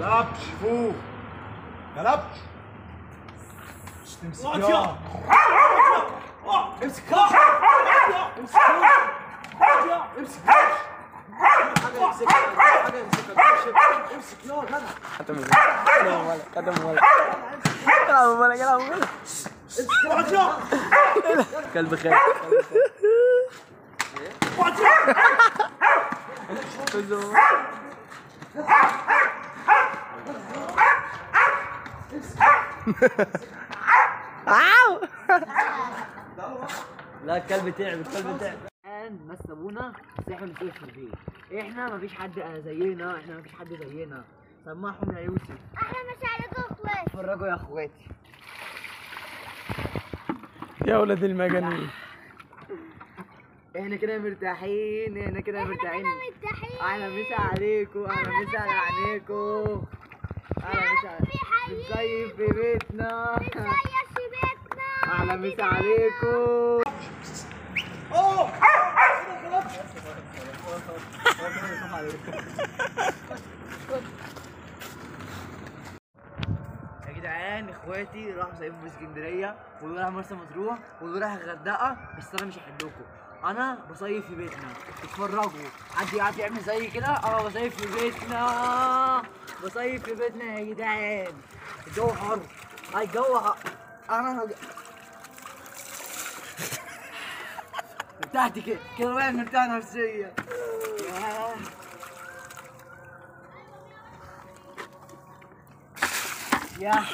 كلبش فوق كلبش. امسك يا امسك كلبش امسك امسك امسك حاجة امسك امسك يا جدع. قدم ولا قدم ولا العب ولا العب كلب خالد. لا الكلب تعب، الكلب تعب. الان بس ابونا، بس احنا بنسافر في البيت، احنا مفيش حد زينا، احنا مفيش حد زينا. سمعهم يا يوسف. احنا مش عليكم اخواتي. اتفرجوا يا اخواتي يا ولاد المجانين. احنا كده مرتاحين، احنا كده مرتاحين. احنا مسا عليكم، احنا مسا على عينيكم. احنا مسا بنصيف في بيتنا، بنصيف في بيتنا. احنا مسا عليكم. يا جدعان اخواتي راحوا صيفوا في اسكندرية، واللي راح مرسى مطروح، واللي راح الغردقه، بس انا مش هحلكم. انا بصيف في بيتنا. اتفرجوا، حد يعرف يعمل زي كده؟ انا بصيف في بيتنا، بصيف في بيتنا يا جدعان. الجو حر، الجو حر. انا ارتحت كده كده، واقف مرتاح نفسيا. يا